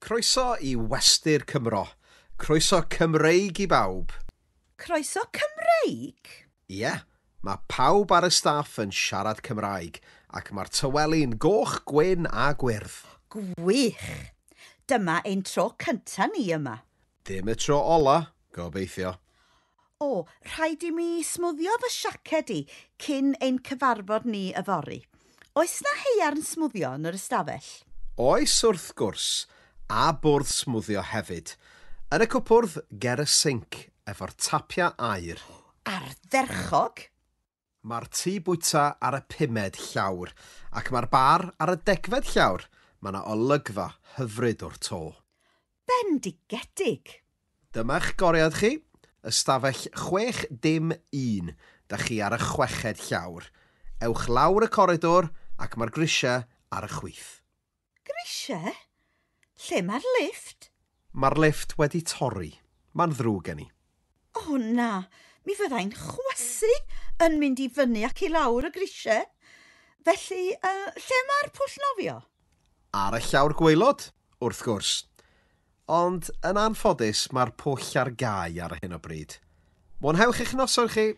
Croeso i Westy'r Cymro. Croeso Cymreig i bawb. Croeso Cymreig? Ie, yeah, mae pawb ar y staff yn siarad Cymraeg ac mae'r tyweli'n goch, gwyn a gwyrdd. Gwych! Dyma ein tro cynta ni yma. Dim y tro ola, gobeithio. O, rhaid i mi smwddio fy siaced i cyn ein cyfarfod ni yfory. Oes na heiarn smwddio yn yr ystafell? Oes wrth gwrs, a bwrdd smwddio hefyd. Yn y cwpwrdd ger y sinc efo'r tapiau aer. Ardderchog! Mae'r tŷ bwyta ar y pumed llawr ac mae'r bar ar y degfed llawr. Mae yna olygfa hyfryd o'r to. Bendigedig! Dyma'ch goriad chi, ystafell 601, da chi ar y chweched llawr. Ewch lawr y coridor ac mae'r grisiau ar y chwith. Grisiau? Lle mae'r lifft? Mae'r lifft wedi torri. Mae'n ddrwg gen i. O na, mi fyddai'n chwysu yn mynd i fyny ac i lawr y grisiau. Felly, lle mae'r pwll nofio? Ar y llawr gwaelod, wrth gwrs. Ond, yn anffodus, mae'r pwll ar gau ar hyn o bryd. Mwynhewch eich noson chi!